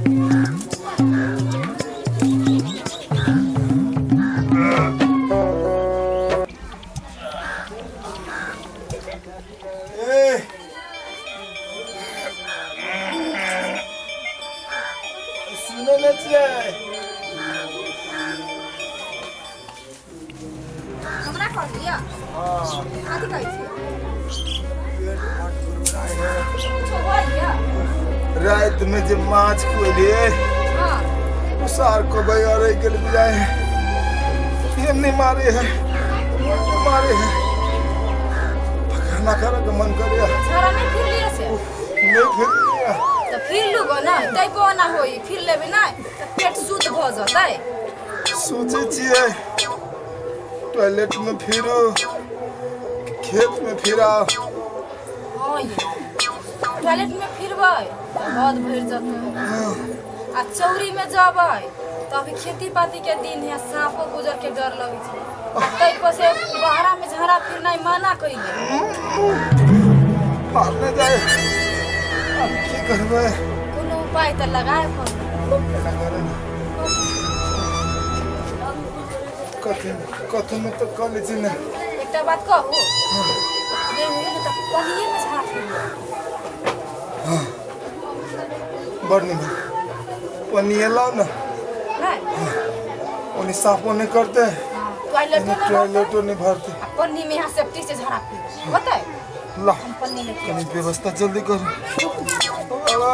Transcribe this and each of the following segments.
ए सुनै नहि छियै? हमरा कहलियै? हँ। कथी कहै छियै? पेट बड गुरगुराइ है। कुछो होइया? रातिमे जे माछ खुएलियै, उसार कबै अरै गेल बुझाइ है। एने मारे है, ओने मारे है, खाना खाना के मन करे। झड़ा नहीं फिर लिया से? नहीं फिर लिया। तऽ फिर लूगो ना, तै पर ना होई। फिर लेबै ना तऽ पेट शुद्ध भऽ जतै। सोचे छियै टॉयलेट में फिरू, खेत में फिराओ। हाँ, ये टॉयलेट में फिरबै तऽ हद भरि जतै आ चौरी में जबै तऽ अभी खेती पाती के दिन है, साँपो गुजर के डर लगै छै आ तै पर से बहरा में झड़ा फिरनाइ मना कइले। फाड़ने जाए, अब की करबै? कोनो उपाय तऽ लगाए पड़तै। एना करे ने, कथी कथी में तऽ कऽ लै छी ने। एकटा बात कहू? नहि होइए ने तऽ पनिएमे झाड़ फिर। बड़ निमन, पनिए लाओ ने। नहि। ओने साफो नहीं करते। टॉयलेटो एने नहि। टॉयलेटो नहीं भरते। आ पन्नी में यहाँ सेफ्टी से झाड़ा फिर होतै। ला। हम पन्नी लेके कनी व्यवस्था जल्दी करू। बाबा।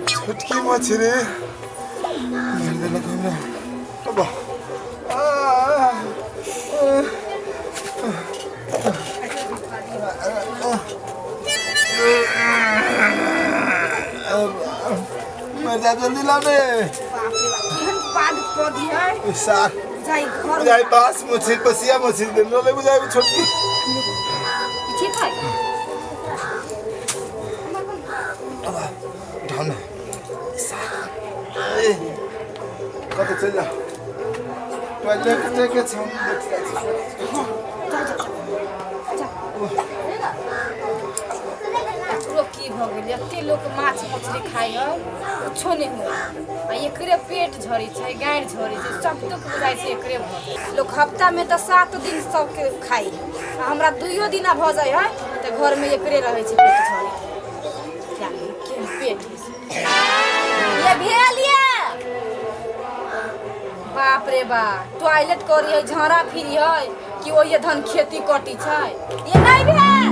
छोटकी मछली मारि देलक हमरा। बाबा। आ, आ, मर जा, जल्दी ला ने। बाप रे बाप, केहन पाद पौधी है। सार जाई घर। बुझाइ बास मछली, बसिया मछली देल रहलै बुझाइ छोटकी। ठीक है। उठाउ ने। ए, कतऽ चलि जा, टॉयलेट के छै, हम देख जाइ छी। एकरो की भऽ गेल? एते लोक माछ मछली खाइ है, कुछो नहि हुए आ एकरे पेट झरै छै, गाँड़ि झरै छै, सब दुख बुझाइ छै एकरे भऽ जाइ। लोक हफ्तामे तऽ 7 दिन सबके खाइ आ हमरा दुइयो दिना भऽ जाइ है तऽ घरमे एकरे रहै छै पेट झरै। केहन पेट है से। ये भेल ये, बाप रे बा, टॉयलेट करी है, झाड़ा फिरी है कि ओहि धन खेती कटी छै। ये नहीं भेल।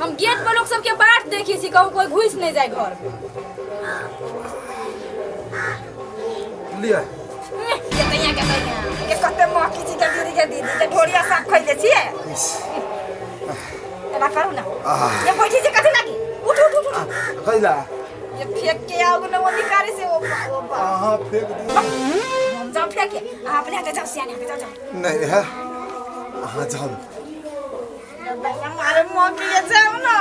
हम गेट पर लोग सबके बाट देखी छी, कहूँ कोई घुस नहीं जाए घर में। लिअ। के तैया के तैया के कते मक्खी छी के दीदी, के दीदी के ढोरिया साफ खैले छियै। इस, एना करू ना। आह। ये बैठी छी कथी लागी? उठ उठ उठ उठ। कैला? ये फेंक के आओ ना, वो निकाले से वो बा। अहाँ फेंक दियौ। हम जाओ फेंके, अहाँ अपने हाथे जाओ, सियाने हाथे जाओ जाओ। नहीं है, अहाँ जाउ। मारे मक्खी, ये जाओ ना,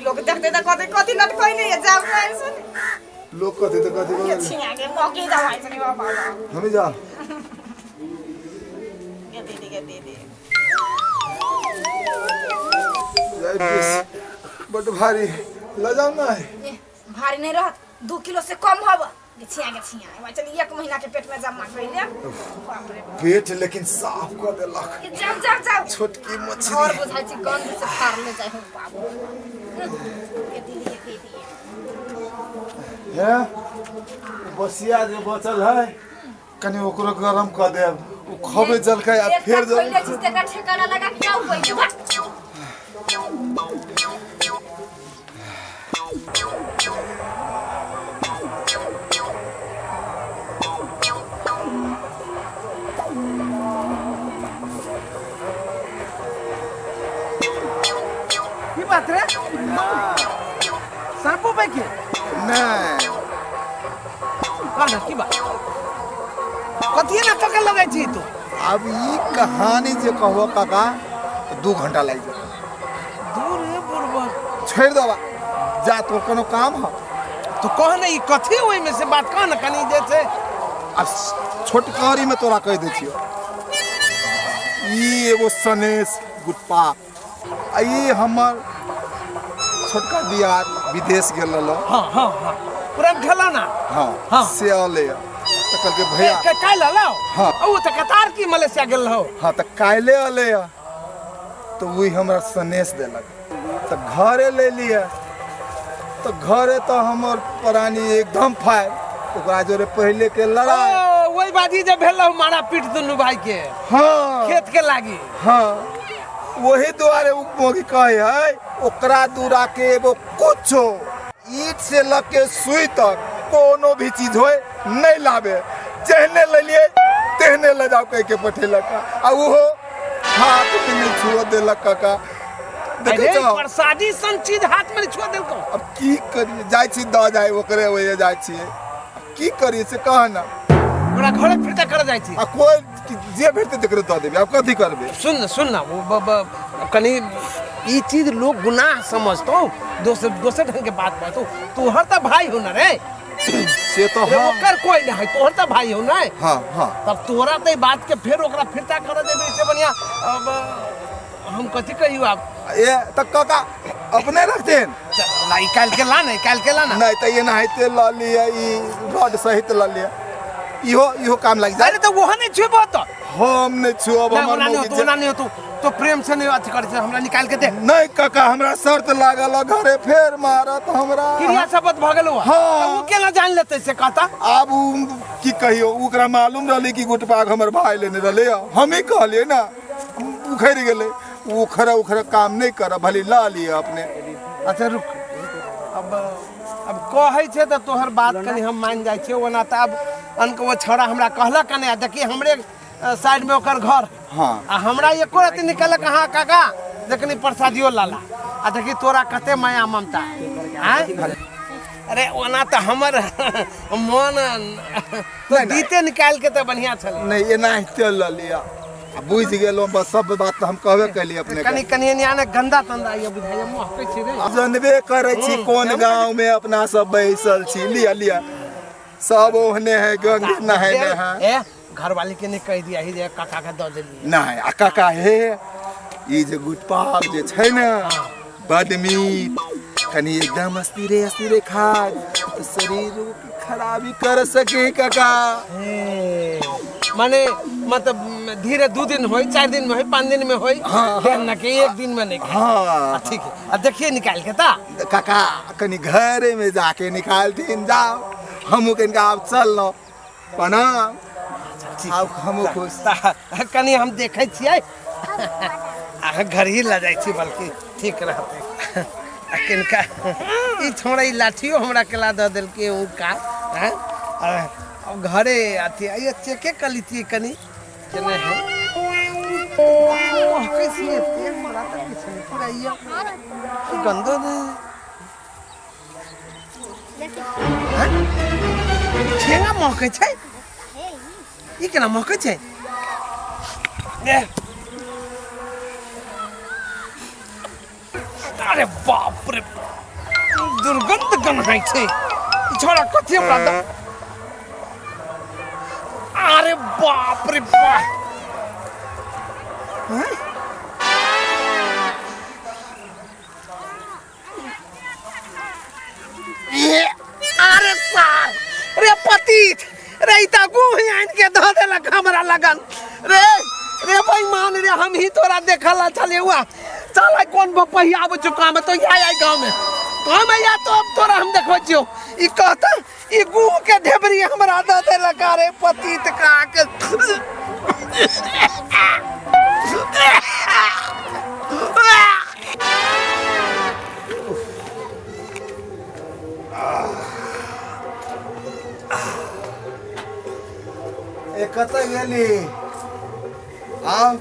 लोग देखते तो कथी कथी लटकोई नहीं, ये जाओ ना ऐसे। लोग कथी तऽ कथी ये बोलल। छिया के मक्खी, जाओ ऐसे नहीं बाबा। हमी जाउ। ये दीदी के दीदी। जाय बेस, बड भारी, लऽ जाउ ने। ए, भारी नहीं रहत? 2 किलो से कम हब। ये छिया के छिया वहाँ चल, 1 महीना के पेट में जमा कइले, बाप रे बाप। पेट लेकिन साफ कऽ देलक। ये जाओ जाओ जाओ। छोटकी घर मछली। बुझाइ छी गंध से फाड़ले जाइ हो बाबू। ये दीदी, ये दीदी। हे, बसिया जे बचल है, कनि ओकरो गरम कऽ देब, ओ खबे जलकै आ फेर एकटा खइले छी तकरा ठेकाना लगा के आउ पहिले, हट। की बात रे, साँपो पे के? नहि। कह ना, की बात? कथी ना टके लगै छी तू? आब ई कहानी जे कहबो काका तऽ 2 घंटा लागि जेतै। दूर रे बुढ़बा। छोड़ि देबा, जा, तोर कोनो काम ह? तो कह ने, ई कथी ओहिमे से बात कह ने कनि जे छै। आ छोटकारी में तोरा कहि दै छियौ। ई एगो सनेस गुटपा आ ई हमर छोटका दियार विदेश गेल रहलो। हाँ हाँ हाँ, पूरा खेला ना। हाँ। हाँ। से अले तऽ कहलकै भैया काल्हि अलो? हाँ। ओ तऽ कतार की मलेशिया गेल रहो? हाँ, तऽ काल्हि अले तऽ वही हमरा सनेस देलक तऽ घरे ले लिअ। तऽ घरे तऽ हमर प्राणी एकदम फायर, ओकरा जोरे पहिले के लड़ाई। ओ वही बाजी जे भेल रहौ मारा पीट दुनू भाई के। हाँ। खेत के लागी। हाँ, वही दुआरे उ मोगी कहे है ओकरा दूरा के एगो कुछो ईट से लग के सुई तक कोनो भी चीज होए नहीं लाबे, जेहने ले लिए तेहने ले जाओ कह के पठेलक। आ उहो हाथ में नहीं छुआ देलक काका। देखै अरे छौ? प्रसादी सन चीज हाथ में छुआ देलकौ। अब की करिए, जाइ छी दऽ जाय ओकरे ओहे जाइ छियै, की करिए से कह ना। ओकरा घरे फिरता कर जाइ छी। आ कोई जे भेटतै तकरे दऽ देबै, आब कथी करबै? सुन सुन ना, वो कनी ई चीज लोग गुनाह समझतो, दोसर दोसर ढंग के बात कहतो। तोहर तऽ भाई हो ना रे। से तो रे, हाँ। ओकर कोई नहीं है, तोहर तऽ भाई हो ना। हाँ हाँ। तब तोरा तऽ ई बात के फेर ओकरा फिरता कर देबै से बढ़िया। अब हम कथी कहियो आब? ए तऽ काका अपने रखथिन। ला, ई काल्हि के ला ना, ई काल्हि के ला ना। नहीं तऽ एनाहिते लऽ लिअ, ई रॉड सहित लऽ लिअ, इहो इहो काम लागि जाय। अरे तऽ ओहो नहीं छुबो तऽ। हम नहीं छुअब, नहीं, हमर ओना नहीं मौगी होतो, ओना नहीं होतो। तो प्रेम से नहीं अथी करै छै, हमरा निकाल के दे। नहीं काका, हमरा शर्त लागल है, घरे फेर मारत हमरा। क्रिया शपथ भऽ गेल। हाँ। हाँ। ओ केना जान लेतै से कहता? आब उ की कहियो, ओकरा मालूम रहलै कि गुटपाक हमर भाई लेने रहलै, हम ही कहलियै ना, उखड़ि गेलै। उखड़ उखड़ काम नहीं करब, भले लऽ लिअ अपने। अच्छा रुक, अब अब कहै छै तऽ तोहर बात कनि हम मानि जाइ छियै। ओना तऽ आब अनक ओ छौड़ा हमरा कहलक कने, आ देखी हमरे साइड में ओकर घर। हाँ। आ हमरा एको रति निकलक हाँ काका देखनी प्रसादियो लाला, आ देखी तोरा कते माया ममता आँय? अरे ओना तऽ हमर मन तो नहीं। दीते निकालि के तऽ बढ़िया छलै। नहीं, एनाहिते लऽ लिअ। आ बुझि गेलहुँ बस, सब बात तऽ हम कहबे केलियै अपने। कनि कनि एने आने गंदा तंदा ये बुझाइए, महकै छै रे। जनबे करै छी कोन गाँव में अपना सब बैसल छी। लिअ लिअ, सब ओहने है, गंगे नहेने है। ए घरवाली के नहीं कह दिया ही जे काका के दऽ देलियै। नहीं, आ काका हे, ई जे गुटपाक जे छै ने बड मीठ, कनि एकदम अस्थिरे अस्थिरे खाय तऽ शरीर के खराबी कर सके काका। हे, माने मतलब धीरे 2 दिन होई, 4 दिन में होई, 5 दिन में होई। हाँ, हाँ। ना कि एक दिन में नहीं खाए। हाँ। आ, ठीक है, आ देखिए निकाल के ता। काका कनि घरे में जाके निकालथिन, जाओ हमहूँ कनिका आब चललहुँ, प्रणाम। आब हमहूँ खुश। ता, कनि हम देखै छियै, अहाँ घर ही लऽ जाइ छी बल्कि ठीक रहतै। आ किनका ई छोड़ा ई लाठियो हमरा केला दऽ देलकै ओ का आँय? आ, अब घरे अथी आइए चेके कर लीतियै कनि केने है। महकै छी एते, हमरा तऽ किछु नहि पुराइया, गंदो नहि। आँय? ठेंगा महकै छै, ई केना महकै छै? ए। अरे बाप रे, दुर्गंध गन्हाइ छै। ई छोड़ा कथी हमरा अरे बाप रे बाप, हैं? ए, अरे सार रे पतित रे, ई तऽ गुह आनि के धऽ देलक हमरा लगन रे। रे बेईमान रे, हम ही तोरा देखल छलियै हुआ। चल आइ कोन बपहिया आबै छौ काम तो या आइ गाँव में, गाँव में या तो अब तोरा हम देखबै छियौ। ई कहता ई गुह के ढेबरी हमरा दऽ देलक। अरे पतित का के ए कतऽ गेली? आउ।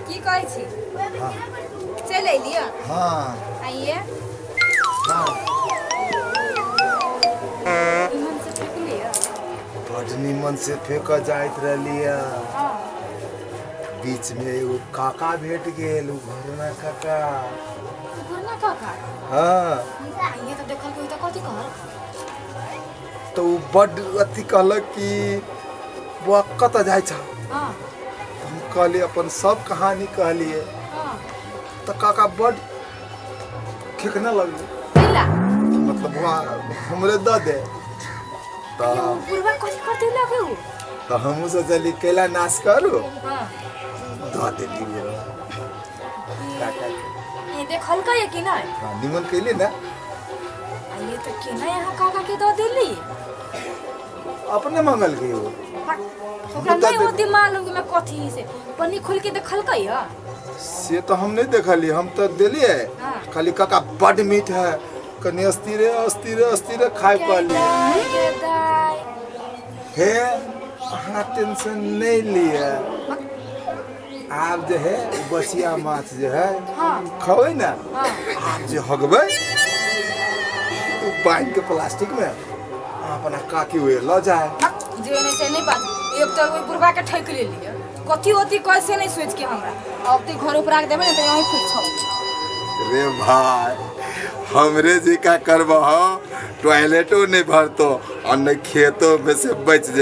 की कहै छी, चलि अयलियै? हाँ। आइए। हाँ। निमन से फेंक लिअ। बड निमन से फेंक जाइत रहलियै। हाँ। बीच में एगो काका भेट गेल, उ घरना काका। घुरना काका? हाँ। आइए तऽ देखल कोई तऽ कथी कहल? तऽ ओ बड्ड अथी कहलक कि बौआ कतऽ जाइ छह हाँ तऽ हम कहलियै अपन सब कहानी कहलियै हाँ तऽ काका बड्ड खेखने लगलै कैला मतलब बौआ हमरे दऽ दे तऽ ओ बुढ़वा कथी करते लगे उ तऽ हमहूँ सोचलियै कैला नाश करू हाँ दऽ देली बुढ़वा काका के ये देखलकै कि नहि हाँ निमन कैली ना आ ये तऽ केना यहाँ काका के दऽ देली अपने मंगल के वो ओकरा नहीं होती मालूम कि मैं कथी से पन्नी खोल के देखलकै ह से तो हम नहीं देखलियै हम तऽ देलियै हाँ। खाली काका बड मीठ है कनि अस्थिरे अस्थिरे अस्थिरे खाय कहलियै दाइ गे दाइ हे अहाँ टेंशन नहीं लिअ आब जे है बसिया माछ जे है हाँ खबै ने हाँ आब जे हगबै ओ बान्हि के प्लास्टिक में अहाँ अपना काकी हुए लऽ जाए जे नहीं से नहीं बात एक तो ओहि बुढ़वा के ठकि लेलियै कथी होती कैसे नहीं सोच के हमरा अब तो घर ऊपर आके देबै ने तऽ यहीं फिर छौ रे भाई हमरे जी का करबह टॉयलेटो नहीं भरतो और नहीं खेतो में से बच जे